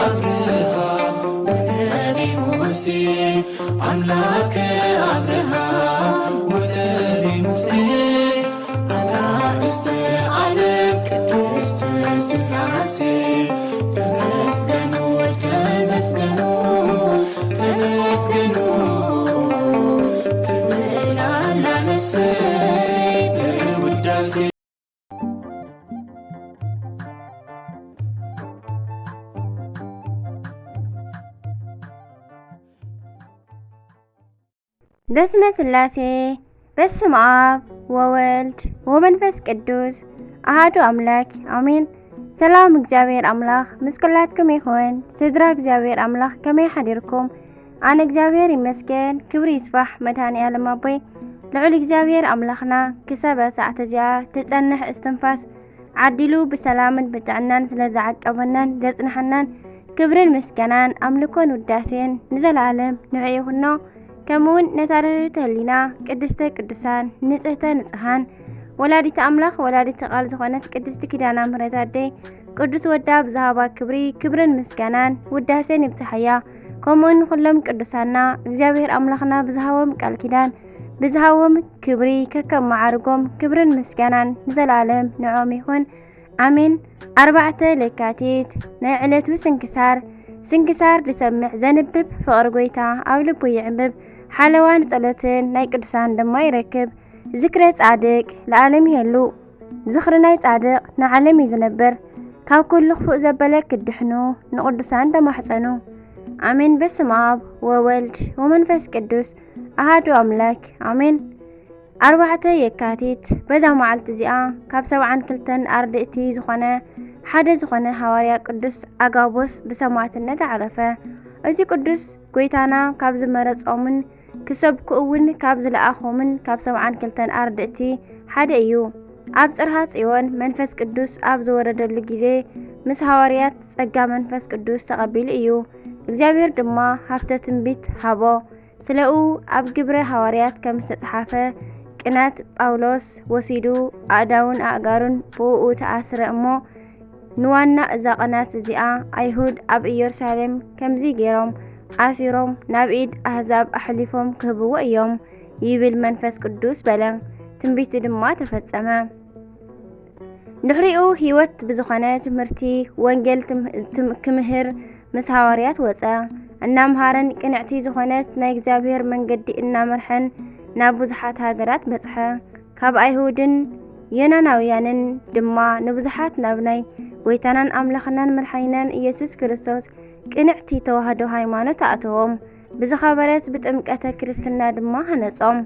አብርሃም ወነቢ ሙሴ፣ አምላከ አብርሃም ወነቢ ሙሴ፣ አጋእዝተ ዓለም ቅድስት ሥላሴ፣ ተመስገኑ፣ ተመስገኑ፣ ተመስገኑ ትብል ኣላ ነፍሰይ በውዳሴ። በስመ ሥላሴ፣ በስመ አብ ወወልድ ወመንፈስ ቅዱስ አሐዱ አምላክ አሜን። ሰላም እግዚኣብሔር ኣምላኽ ምስ ኩላትኩም ይኹን። ስድራ እግዚኣብሔር ኣምላኽ ከመይ ሓዲርኩም? ኣነ እግዚኣብሔር ይመስገን፣ ክብሪ ይስፋሕ መድኃኔ ዓለም ኣቦይ። ልዑል እግዚኣብሔር ኣምላኽና ክሳብ እዛ ሰዓት እዚኣ ትጸንሕ እስትንፋስ ዓዲሉ ብሰላምን ብጥዕናን ስለ ዝዓቀበናን ዘጽንሐናን ክብርን ምስጋናን ኣምልኮን ውዳሴን ንዘለዓለም ንዑ ይኹኖ። ከምኡውን ነታ ርህርህቲ ህሊና ቅድስተ ቅዱሳን ንጽህተ ንጹሃን ወላዲተ ኣምላኽ ወላዲተ ቃል ዝኾነት ቅድስቲ ኪዳነ ምሕረት ኣደይ ቅዱስ ወዳ ብዝሃባ ክብሪ ክብርን ምስጋናን ውዳሴን ይብጽሓያ። ከምኡውን ንኹሎም ቅዱሳና እግዚኣብሔር ኣምላኽና ብዝሃቦም ቃል ኪዳን ብዝሃቦም ክብሪ ከከም መዓርጎም ክብርን ምስጋናን ንዘለዓለም ንዖም ይኹን። ኣሜን። ኣርባዕተ ለካቲት ናይ ዕለቱ ስንክሳር። ስንክሳር ዝሰምዕ ዘንብብ ፍቕሪ ጐይታ ኣብ ልቡ ይዕምብብ። ሓለዋን ጸሎትን ናይ ቅዱሳን ድማ ይረክብ። ዝክረ ጻድቅ ለዓለም ይሄሉ። ዝኽሪ ናይ ጻድቕ ንዓለም እዩ ዝነብር። ካብ ኩሉ ክፉእ ዘበለ ክድሕኑ ንቅዱሳን ተማሕጸኑ። ኣሜን። በስመ አብ ወወልድ ወመንፈስ ቅዱስ ኣሃዱ ኣምላክ ኣሜን። ኣርባዕተ የካቲት በዛ መዓልቲ እዚኣ ካብ ሰብዓን ክልተን ኣርድእቲ ዝኾነ ሓደ ዝኾነ ሃዋርያ ቅዱስ ኣጋቦስ ብሰማዕትነት ኣዕረፈ። እዚ ቅዱስ ጐይታና ካብ ዝመረጾምን ክሰብኩ እውን ካብ ዝለኣኾምን ካብ ሰብዓን ክልተን ኣርድእቲ ሓደ እዩ። ኣብ ጽርሃ ጽዮን መንፈስ ቅዱስ ኣብ ዝወረደሉ ግዜ ምስ ሃዋርያት ጸጋ መንፈስ ቅዱስ ተቐቢሉ እዩ። እግዚኣብሔር ድማ ሃብተ ትንቢት ሃቦ። ስለኡ ኣብ ግብረ ሃዋርያት ከም ዝተጽሓፈ ቅናት ጳውሎስ ወሲዱ ኣእዳውን ኣእጋሩን ብእኡ ተኣስረ እሞ ንዋና እዛ ቅናት እዚኣ ኣይሁድ ኣብ ኢየሩሳሌም ከምዚ ገይሮም ኣሲሮም ናብ ኢድ ኣህዛብ ኣሕሊፎም ክህብዎ እዮም ይብል መንፈስ ቅዱስ በለ። ትንቢቱ ድማ ተፈጸመ። ድሕሪኡ ህይወት ብዝኾነ ትምህርቲ ወንጌል ትም-፣ ትም-፣ ክምህር ምስ ሃዋርያት ወጸ። እናምሃረን ቅንዕቲ ዝኾነት ናይ እግዚኣብሔር መንገዲ እናመርሐን ናብ ብዙሓት ሃገራት በጽሐ። ካብ ኣይሁድን ዮናናውያንን ድማ ንብዙሓት ናብ ናይ ጐይታናን ኣምላኽናን መድሓኒናን ኢየሱስ ክርስቶስ ቅንዕቲ ተዋህዶ ሃይማኖት ኣእተዎም። ብዝኸበረት ብጥምቀተ ክርስትና ድማ ሃነጾም።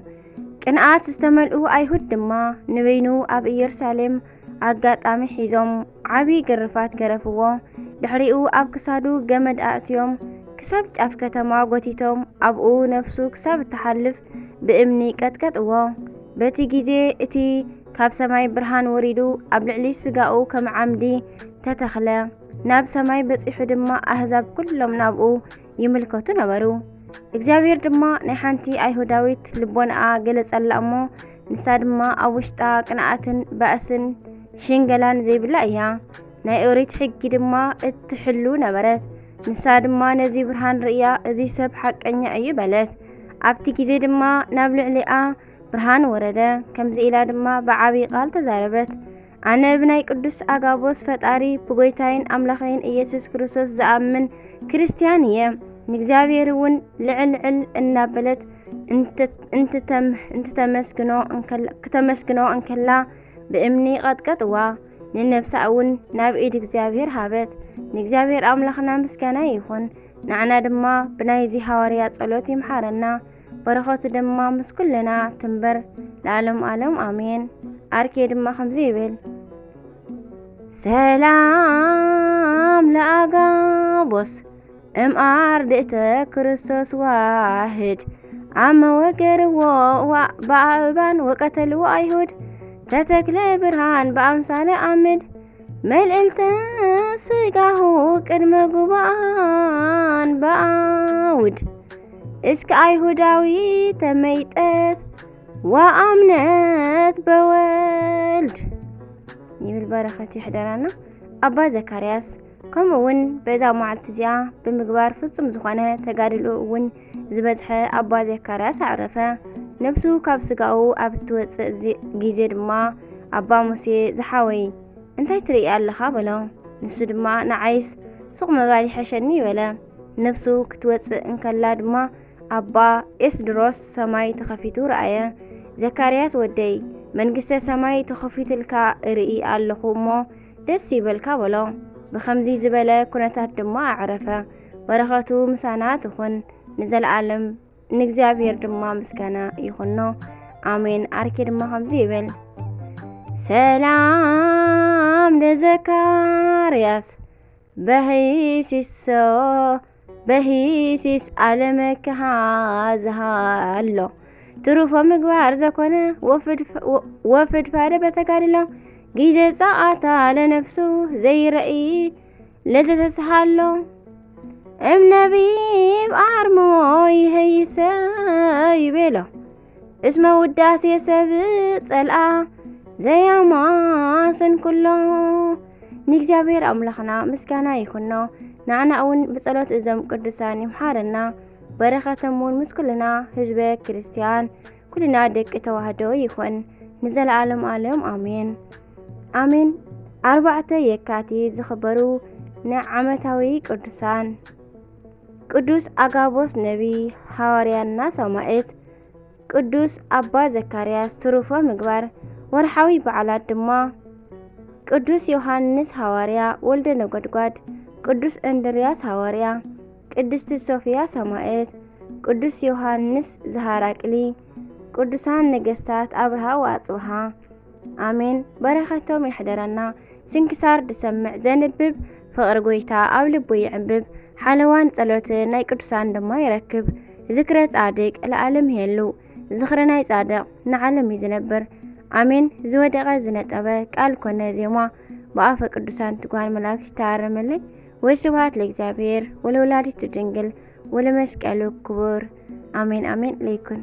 ቅንኣት ዝተመልኡ ኣይሁድ ድማ ንበይኑ ኣብ ኢየሩሳሌም ኣጋጣሚ ሒዞም ዓቢ ግርፋት ገረፍዎ። ድሕሪኡ ኣብ ክሳዱ ገመድ ኣእትዮም ክሳብ ጫፍ ከተማ ጎቲቶም ኣብኡ ነፍሱ ክሳብ እትሓልፍ ብእምኒ ቀጥቀጥዎ። በቲ ግዜ እቲ ካብ ሰማይ ብርሃን ወሪዱ ኣብ ልዕሊ ስጋኡ ከም ዓምዲ ተተኽለ። ናብ ሰማይ በጺሑ ድማ ኣህዛብ ኩሎም ናብኡ ይምልከቱ ነበሩ። እግዚኣብሔር ድማ ናይ ሓንቲ ኣይሁዳዊት ልቦናኣ ገለጸላ እሞ፣ ንሳ ድማ ኣብ ውሽጣ ቅንኣትን ባእስን ሽንገላን ዘይብላ እያ። ናይ ኦሪት ሕጊ ድማ እትሕሉ ነበረት። ንሳ ድማ ነዚ ብርሃን ርእያ፣ "እዚ ሰብ ሓቀኛ እዩ" በለት። ኣብቲ ግዜ ድማ ናብ ልዕሊኣ ብርሃን ወረደ። ከምዚ ኢላ ድማ ብዓቢ ቃል ተዛረበት፣ "ኣነ ብናይ ቅዱስ ኣጋቦስ ፈጣሪ ብጎይታይን ኣምላኸይን ኢየሱስ ክርስቶስ ዝኣምን ክርስትያን እየ። ንእግዚኣብሔር እውን ልዕል ልዕል እናበለት እንትተም-፣ እንትተም-፣ እንትተመስግኖ እንከላ-፣ ክተመስግኖ እንከላ ብእምኒ ቀጥቀጥዋ። ንነብሳ እውን ናብ ኢድ እግዚኣብሔር ሃበት። ንእግዚኣብሔር ኣምላኽና ምስጋና ይኹን። ንዓና ድማ ብናይዚ ሃዋርያ ጸሎት ይምሓረና። በረኸቱ ድማ ምስ ኩልና ትንበር ለዓለም ዓለም ኣሜን። ኣርኬ ድማ ከምዚ ይብል፣ ሰላም ለኣጋቦስ እምኣርድእተ ክርስቶስ ዋህድ፣ ኣመ ወገርዎ ዋ-፣ በኣእባን ወቀተልዎ ኣይሁድ፣ ተተክለ ብርሃን በኣምሳለ ኣምድ፣ መልእልተ ስጋሁ ቅድመ ጉባኣን በኣውድ። እስከ ኣይሁዳዊት ተመይጠት ወኣምነት በወልድ ይብል። በረኸት ይሕደራና። ኣባ ዘካርያስ ከምኡ እውን በዛ መዓልቲ እዚኣ ብምግባር ፍጹም ዝኾነ ተጋድሎ እውን ዝበዝሐ ኣባ ዘካርያስ ኣዕረፈ። ነብሱ ካብ ስጋኡ ኣብ እትወጽእ ዚ-፣ ግዜ ድማ፣ "ኣባ ሙሴ ዝሓወይ፣ እንታይ ትርኢ ኣለኻ?" በሎ። ንሱ ድማ፣ "ንዓይስ ሱቕ ምባል ይሐሸኒ" በለ። ነብሱ ክትወጽእ እንከላ ድማ፣ ኣባ ኤስድሮስ ሰማይ ተኸፊቱ ረኣየ። "ዘካርያስ ወደይ፣ መንግስተ ሰማይ ተኸፊቱልካ እርኢ ኣለኹ እሞ ደስ ይበልካ" በሎ። ብኸምዚ ዝበለ ኩነታት ድማ ኣዕረፈ። በረኸቱ ምሳና ትኹን ንዘለኣለም። ንእግዚኣብሔር ድማ ምስጋና ይኹኖ። ኣሜን። ኣርኬ ድማ ከምዚ ይብል፣ "ሰላም ለዘካርያስ በሂሲሶ፣ በሂሲስ ኣለመክሃ ዝሃሎ፣ ትሩፎ ምግባር ዘኮነ ወፍድ-፣ ወፍድፋደ በተጋድሎ፣ ጊዜ ጸኣታ ለነፍሱ ዘይረኢ ለዘተስሃሎ፣ እምነቢብ ኣርሞ ይሀይሰ" ይቤሎ። እስመ ውዳሴ ሰብ ጸልኣ ዘያማስን ኩሎ። ንእግዚኣብሔር ኣምላኽና ምስጋና ይኹኖ። ንዓና እውን ብጸሎት እዞም ቅዱሳን ይምሓረና። በረኸቶም እውን ምስ ኩልና ህዝበ ክርስቲያን፣ ኩልና ደቂ ተዋህዶ ይኹን ንዘለዓለም ዓለም። ኣሜን። ኣሜን። ኣርባዕተ የካቲት ዝኽበሩ ናይ ዓመታዊ ቅዱሳን። ቅዱስ ኣጋቦስ ነቢ፣ ሃዋርያና ሰማዕት፣ ቅዱስ ኣባ ዘካርያስ ትሩፎ ምግባር። ወርሓዊ በዓላት ድማ ቅዱስ ዮሃንስ ሃዋርያ ወልደ ነጎድጓድ፣ ቅዱስ እንድርያስ ሃዋርያ፣ ቅድስቲ ሶፍያ ሰማዕት፣ ቅዱስ ዮሃንስ ዘሃራቅሊ፣ ቅዱሳን ነገስታት ኣብርሃ ወኣጽብሃ። ኣሜን። በረኸቶም ይሕደረና። ስንክሳር ድሰምዕ ዘንብብ ፍቕሪ ጎይታ ኣብ ልቡ ይዕንብብ። ሓለዋን ጸሎትን ናይ ቅዱሳን ድማ ይረክብ። ዝክረ ጻድቅ ለዓለም ይሄሉ። ዝኽሪ ናይ ጻድቕ ንዓለም እዩ ዝነብር። ኣሜን። ዝወደቐ ዝነጠበ ቃል ኮነ ዜማ ብኣፈ ቅዱሳን ትጓን መላእክት ይተኣረመለይ። ወስብሐት ለእግዚኣብሔር ወለወላዲቱ ድንግል ወለመስቀሉ ክቡር። ኣሜን ኣሜን ለይኩን።